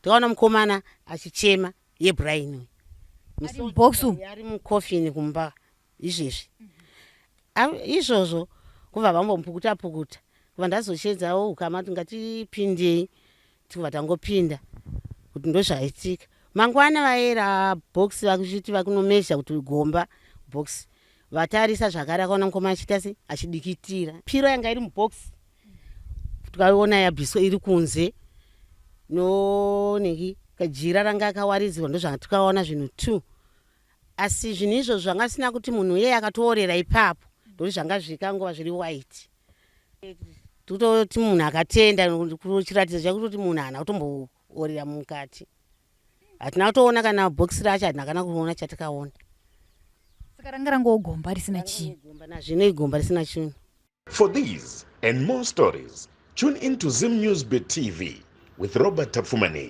Takaona mukomana achichema yebrain. Ari mubox umu? Ari mucoffin kumba izvezvi. Izvozvo kubva vambomupukuta pukuta, kubva ndazoshedzawo ukama kuti ngatipindei, tikubva tangopinda kuti ndozvaitika. Mangwana vaera box vakuchiti vakunomezha kuti gomba box, vatarisa zvakare, akaona mukoma achiita se achidikitira. Piro yanga iri mubox tikaiona yabviswa iri kunze, noneki kajira ranga akawaridzirwa, ndozvatikaona zvinhu two. Asi zvinhu izvozvo zvanga zvisina kuti munhu iyeye akatoorera ipapo, ndokuti zvanga zvikangova zviri white. Tototi munhu akatenda, chiratidzo chekutoti munhu haana kutomboorera mukati. Hatina kutoona kana bhokisi racho, hatina kana kuona chatikaona. Saka ranga rangowo gomba risina chinhu? Gomba nazvino igomba risina chinhu. For these and more stories, tune in to Zim News Bit TV with Robert Tafumani.